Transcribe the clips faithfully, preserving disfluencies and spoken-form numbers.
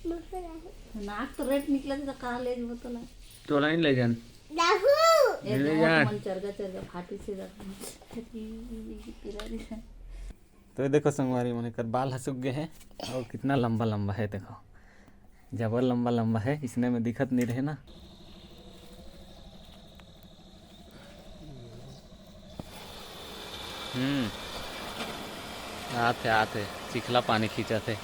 नाक तो रेट निकला था, कहाँ ले जाबो तोला? तोला नहीं ले जान। ए, ले जान। मन चरगा चरगा फाटी से जाता। तो ये देखो संगवारी मन, एकर बाल ह सूख गए है और कितना लंबा लंबा है, देखो जबर लंबा लंबा है, इसने में दिखत नहीं रहे ना। हम्म, आथे आथे, चिखला पानी खींचत हे।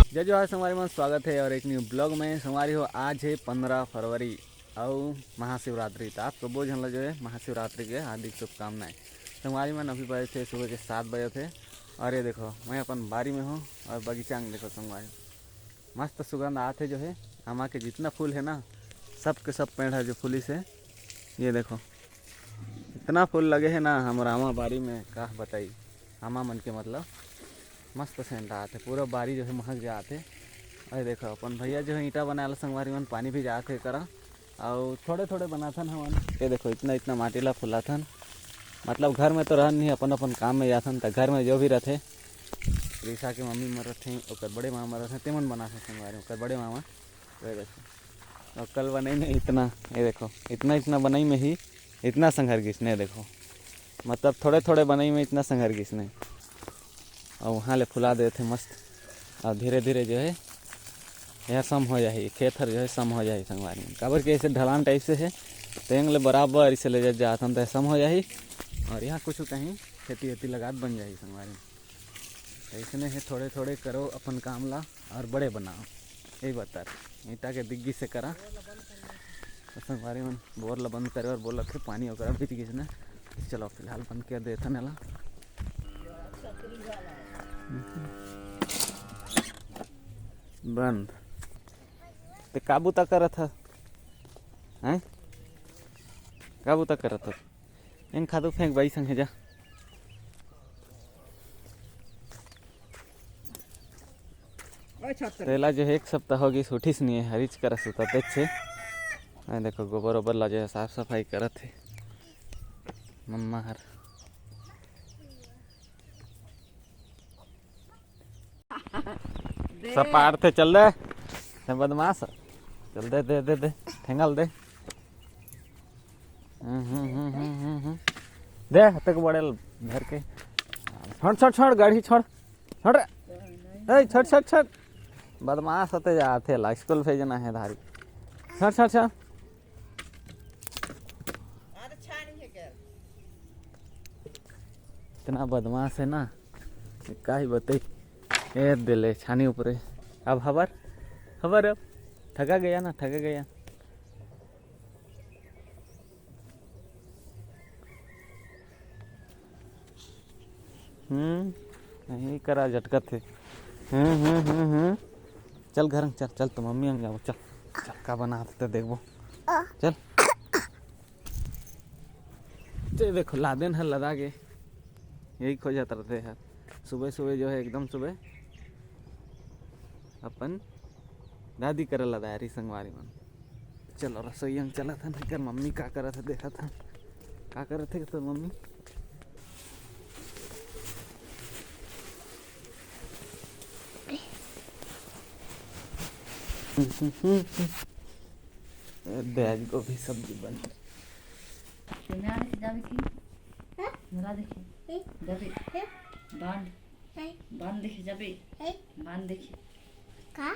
जय जोहार संगवारी मन, स्वागत है और एक न्यू ब्लॉग में। संगवारी हो, आज है पंद्रह फरवरी, अउ महाशिवरात्रि। तो आप सबो झन ला जो है महाशिवरात्रि के हार्दिक शुभकामनाएं। संगवारी मन, अभी बजे थे सुबह के सात बजे थे, और ये देखो मैं अपन बारी में हूँ और बगीचा में देखो संगवारी, मस्त सुगंध आत है जो है। आमा के जितना फूल है ना, सब के सब पेड़ है जो फूली से। ये देखो इतना फूल लगे है ना हमर आमा बारी में, का बताई। आमा मन के मतलब मस्त सेंट आत है, पूरा बारी जो है महक जात है। अरे देखो अपन भैया जो है ईंटा बनाए ला संगवारी मन, पानी भी जात है करा। अउ थोड़े थोड़े बनाथन हमन। ये देखो इतना इतना माटी ला फुलाथन, मतलब घर में तो रहन नहीं, अपन अपन काम में जाथन। त घर में जो भी रहथे, रिसा के मम्मी मन रहथे, ओकर बड़े मामा रहथे, तेमन बनाथन संगवारी, ओकर बड़े मामा। ये देखो, और कल बनई में इतना, ये देखो इतना इतना बनई में ही इतना संघर गिस ने, देखो मतलब थोड़े थोड़े बनई में इतना संघर गिस ने। और वहाँ ले फुला देथे मस्त, और धीरे धीरे जो है यह सम हो जाही, खेत हर जो है सम हो जाही संगवारी मन। काबर कि ऐसे ढलान टाइप से है, तेंग ले बराबर इसे ले जा जात हम तो सम हो जाही। और यहाँ कुछ कहीं खेती वेती लगात बन जाही संगवारी मन। ऐसने है, थोड़े थोड़े करो अपन काम ला और बड़े बनाओ, यही बता रहे। ईंटा के दिग्गी से करा। तो संगवारी मन बोर ला बंद करे और बोलत हे पानी ओकरा बीच गिस ने। चलो फिलहाल बंद कर देथन एला। बंद। ते का बुता करत ह? हैं? का बुता करत ह? इन खादू फेंक बाई संगे जा। तेला जो है एक सप्ताह हो गई, उठिस नहीं है, हरिच करा सुता तेच छे। आ देखो गोबर ओबर ला जो है साफ सफाई करत है मम्मा हर। सपाट थे चल दे, ते बदमाश। चल दे, दे, दे, दे, ठेंगल दे। हम्म, हम्म, हम्म, हम्म, हम्म, हम्म। दे, हत्ते को बड़े धर के। छोड़, छोड़, छोड़, गाड़ी छोड़। छोड़ रे। ए, छोड़, छोड़, छोड़। बदमाश होते जाते ला, स्कूल भेजना है धारी। छोड़, छोड़, छोड़। इतना बदमाश है ना, का ही बताई। ए, देले छानी ऊपरे। अब हबर, हबर अब। थका गया ना, थका गया। हम्म, नहीं करा झटकत है। हम्म, हम्म, हम्म, हम्म। चल घर में चल, चल तो मम्मी अंग जाबो, चल। चल का बनात हे देखबो। चल। ते देखो लादेन ह लदा गे। यही खोजत रहते हैं। सुबह सुबह जो है एकदम सुबह अपन दादी करे लदाय रही संगवारी मन। चलो रसोईया में चलत हन, एकर मम्मी का करत है देखत हन। का करत है तो मम्मी? बैग गोभी सब्जी बन। कैमरा देखे जाबे कि? हाँ? मेला देखे। हैं? जाबे। हैं? बांध। हैं? बांध देखे जाबे। हैं? बांध देखे। का?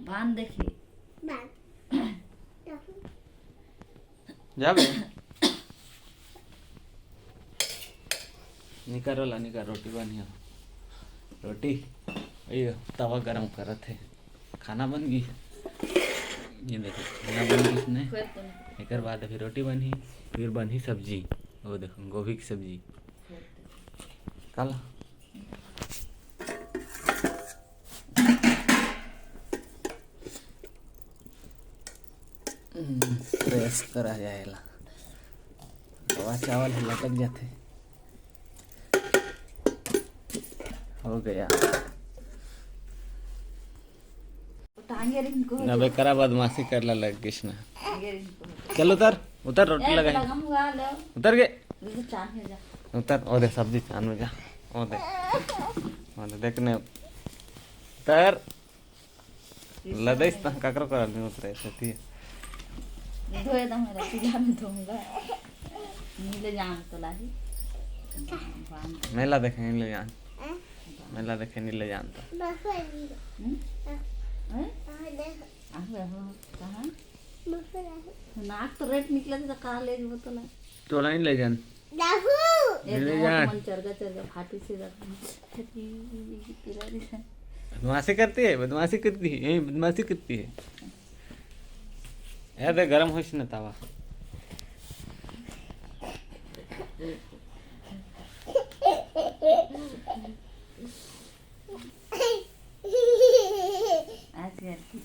बांध देखे। बांध। जाबे। निकारो ला, निकारो, रोटी बनी है। रोटी, ये तवा गरम करत है। खाना बन गई। ये देखो, खाना बन गई इसने। एकर बाद अभी रोटी बनही, फिर बनही सब्जी। वो देखो, गोभी की सब्जी। काला। हम्म, प्रेस करा जाएला। हवा चावल है, लटक जाते। हो गया। टांगे रिंको। अबे करा बदमाशी करला लग गिस ना। टांगे रिंको। चल उतर, उतर रोटी ए, लगाई। लगा मुआ लो। उतर के। रुक, चांद हो जा। उतर, ओ दे सब्जी चान में जा। ओ दे, ओ दे, देख ने। उतर। लदइस त काकरो करा नहीं उतरे, सती। धोए दा मेरा, चूल्हा में धोऊंगा। नीले जान तो लाही। मेला देखे नीले जान। मेला देखे नीले जान तो। हम्म? हैं? अरे हो, कहाँ? नाक तो रेट निकला था, कहाँ ले जाबो तोला? तोला नहीं ले जान। ए, ले बहुत जान। मन चरगा, चरगा फाटी से जाता है। बदमाशी करती है, बदमाशी करती है, यही बदमाशी करती है। यार, दे गरम होइस न तावा। आज घर की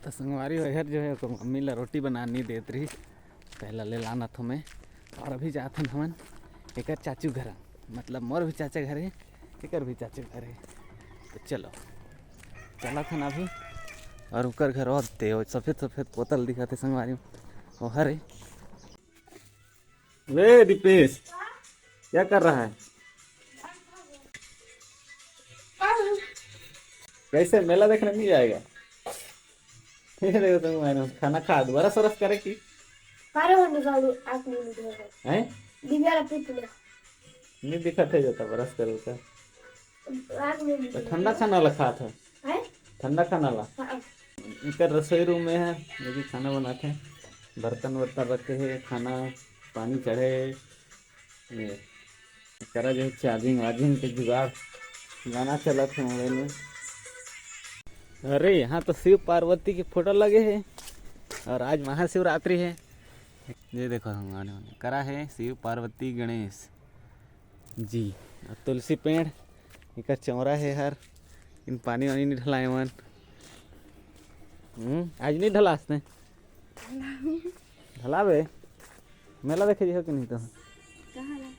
तो संगवारी हो, एहर जो है, ओकर मम्मी ला रोटी बना नहीं देत रही, पहला ले लाना थो मैं। और अभी जाथन हमन एकर चाचू घर, मतलब मोर भी चाचा घर है, एकर भी चाचू घर है। तो चलो, चला थन अभी। और ओकर घर और ते, वो सफेद सफेद पोतल दिखा थे संगवारी, वो हरे। वे दीपेश, क्या कर रहा है? कैसे मेला देखने नहीं जाएगा? ये देखो तुम, मैंने खाना खा, बरस वरस करे की? कारे होने जाओ, आँख नहीं दिखाएगा। हैं? दिव्या ला पूछ ले। नहीं दिखा थे जाता, बरस करे का। आँख नहीं तो दिखाएगा। ठंडा खाना वाला खा था। हैं? ठंडा खाना ला। हाँ। इनका रसोई रूम में है, ये भी खाना बनाते हैं, बर्तन वर्तन रखे हैं, खाना पानी चढ़े। ये करा जो चार्जिंग वार्जिंग के जुगाड़, गाना चलत है मोबाइल में। अरे, यहाँ तो शिव पार्वती के फोटो लगे है और आज महाशिवरात्रि है। ये देखो, हमारे करा है शिव पार्वती गणेश जी और तुलसी पेड़, एकर चौरा है हर। इन पानी वानी नहीं ढलाए मन। हम्म, आज नहीं ढलास ने? ढलाबे। मेला देखे जी हो कि नहीं तो? कहाँ ला?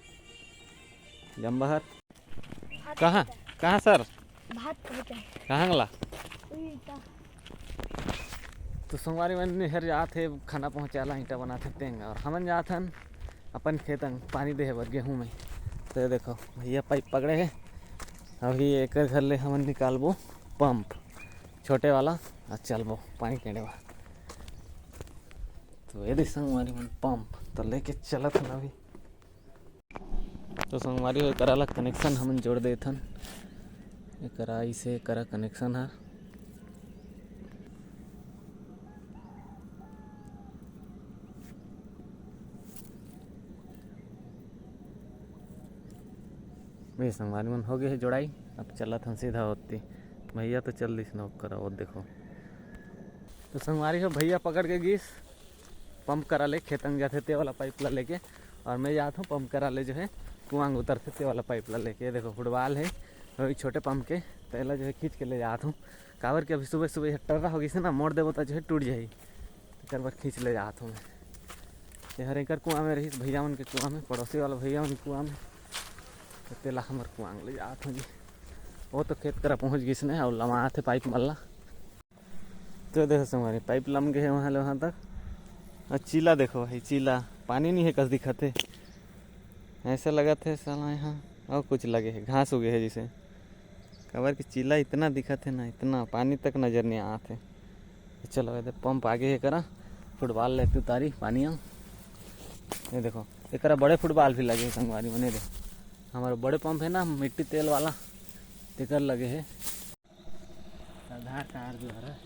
जम्बाहर। कहाँ? कहाँ सर? भात खाते हैं। कहाँ ला? उल्टा। तो संगवारी मन निहर जात हे, खाना पहुँचाला, ईंटा बनात हे तेंग, और हमन जात हन अपन खेतंग पानी देहे बर गेहूं में। तो ये देखो, भैया पाइप पकड़े हे, अभी एकर घर ले हमन निकालबो पंप, छोटे वाला, और चलबो पानी टेंड़े बर। तो ये दे संगवारी मन पंप तो लेके चलत हन अभी। तो संगवारी हो, एकरा ला कनेक्शन हमन जोड़ देथन, एकरा इसे एकरा कनेक्शन ह। ये संगवारी मन हो गए हे जोड़ाई। अब चलत हन सीधा ओती। भैया तो चल दिस न ओकरा, वो देखो। तो संगवारी हो, भैया पकड़ के गिस पंप करा ले, खेतंग जाथे ते वाला पाइप ला लेके, और मैं जात हूँ पंप करा ले जो है कुआंग उतरथे ते वाला पाइप ला लेके। ये देखो फुटबॉल है, वही छोटे पंप के, तेला जो है खींच के ले जात हूँ। काबर कि अभी सुबह सुबह ये टर्रा हो गई से ना, मोड़ देबो तो जो है टूट जाही, तेकर बर खींच ले जात हूँ मैं। ये हर एकर कुआं में रही, भैया मन के कुआं में, पड़ोसी वाला भैया मन के कुआं में, तो तेला हमर कुआंग ले जात हूँ जी। वो तो खेत करा पहुँच गई से ना, और लमा आथे पाइप मल्ला। तो देखो संगवारी, पाइप लम गए है वहाँ ले वहाँ तक। और चीला देखो भाई, चीला पानी नहीं है कस दिखत है, ऐसा लगत है साला यहाँ और कुछ लगे है, घास उगे है जैसे। काबर कि चीला इतना दिखत है ना, इतना पानी तक नजर नहीं आत है। तो चलो, ये पंप आगे है करा, फुटबॉल लेके उतारी पानी। ये देखो, एकरा बड़े फुटबॉल भी लगे है संगवारी मने। देखो, हमारा बड़े पंप है ना, मिट्टी तेल वाला, तेकर लगे है। आधार कार्ड द्वारा।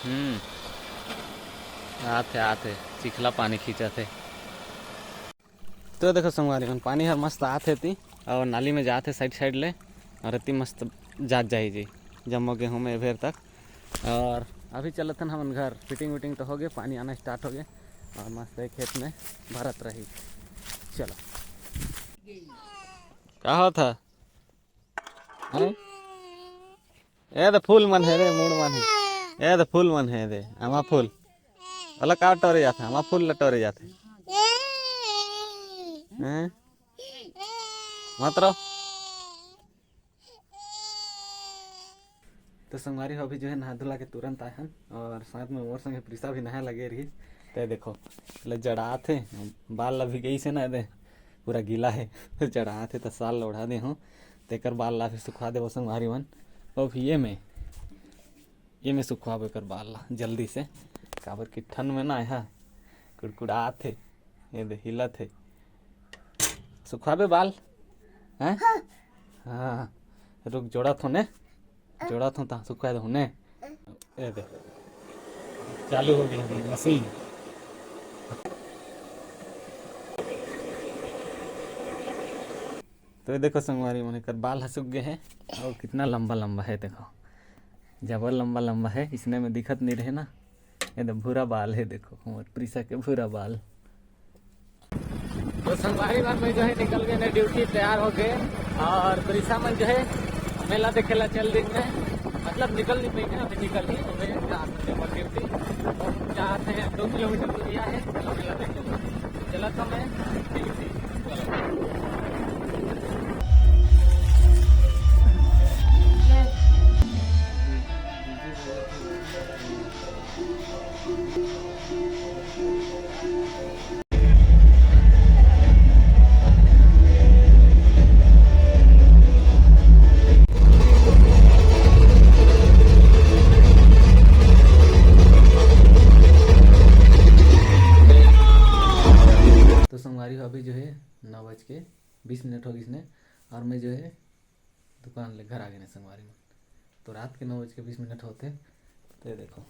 हम्म, आते आते चिखला पानी खींचत हे। तो देखो संगवारी मन, पानी हर मस्त आत हे ती, और नाली में जात हे साइड साइड ले, और इतनी मस्त जात जाही जी जम्मो गेहूं में भेर तक। और अभी चलत हन हमन घर, फिटिंग विटिंग तो हो गए, पानी आना स्टार्ट हो गए, और मस्त है खेत में भरत रही। चलो, का होत हे? हैं? ए तो फूल मन है रे, मूड़ मन है। ए तो फूल मन है रे, आमा फूल। अलग का टोरे जाथे, आमा फूल ला टोरे जाथे। हैं? मत रहो। तो संगवारी हो, अभी जो है नहा धुला के तुरंत आए हन और साथ में मोर संगे प्रीसा भी नहाए लगे रहिस। ते देखो, ले जड़ात हे, बाल ला भी गई से ना दे, पूरा गीला है। तो जड़ात हे तो साल ला ओढ़ा दे हूँ, तेकर बाल ला भी सुखा देबो संगवारी मन। और ये में, ये में सुखवाबो एकर बाल ला जल्दी से, काबर कि ठंड में ना आया कुड़कुड़ात हे, ये दे हिलत हे। सुखवाबे बाल, हैं? हाँ, रुक, जोड़त हो ने, जोड़त हो ता सुखवा दे हो ने। ये दे, चालू हो गई मशीन। तो ये देखो संगवारी मन, एकर बाल ह सूख गए हे और कितना लंबा लंबा है, देखो जबर लंबा लंबा है, इसने में दिखत नहीं रहे ना। ये दे भूरा बाल है, देखो हमर प्रीसा के भूरा बाल। तो संगवारी मन, मैं जो है निकल गए ने ड्यूटी, तैयार हो गए और प्रीसा मन जो है मेला देखे ला चल दिन में, मतलब निकल नहीं पाएंगे, अभी निकल ही हो गए रात में हमर ड्यूटी। तो हम जाते हैं, दो किलोमीटर दूरिया है, मेला देखे ला। चला तो मैं ड्यूटी। तो संगवारी हो, अभी जो है नौ बज के बीस मिनट हो गइस ने, और मैं जो है दुकान ले घर आ गए ने संगवारी मन। तो रात के नौ बज के बीस मिनट होते, तो ये देखो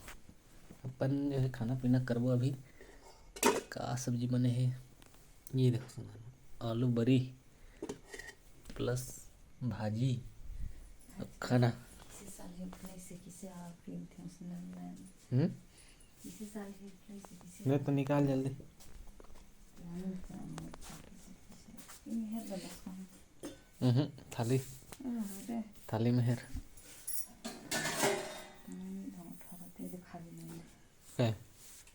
अपन जो है खाना पीना करबो अभी। का सब्जी बने है, ये देखो संगवारी मन, आलू बरी प्लस भाजी, अब खाना। इसी साल ही उठने से किसे आप पीन थे उसने मैं। हम्म? इसी साल ही उठने से किसे मैं तो निकाल जल्दी। नहीं तो नहीं उठा किसे किसे। ये है गलत काम। हम्म, थाली। अरे। थाली में हेर। नहीं, हम उठा रहे थे, जो खाली नहीं है। है।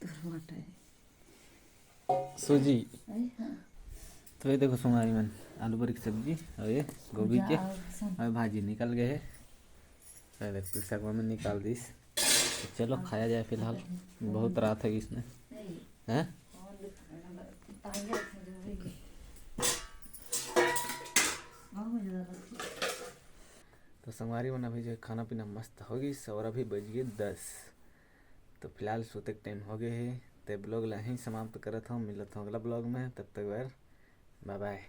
टमाटर है। सूजी। अरे हाँ। तो ये देखो संगवारी मन, आलू बरी के सब्जी और ये गोभी के जाओ, सन। और भाजी निकल गए है। ये देख, पिसा को मम्मी निकाल दिस। तो चलो खाया जाए फिलहाल, बहुत रात है इसने। नहीं। हैं? और तांगे रखने जरूरी है। और मुझे ज़्यादा तो संगवारी मन, अभी जो है खाना पीना मस्त हो गइस और अभी बज गए दस। तो फिलहाल सोते के टाइम हो गए है। ते ब्लॉग ला यहीं समाप्त करत हूँ, मिलत हूँ अगला ब्लॉग में, तब तक बर बाय बाय।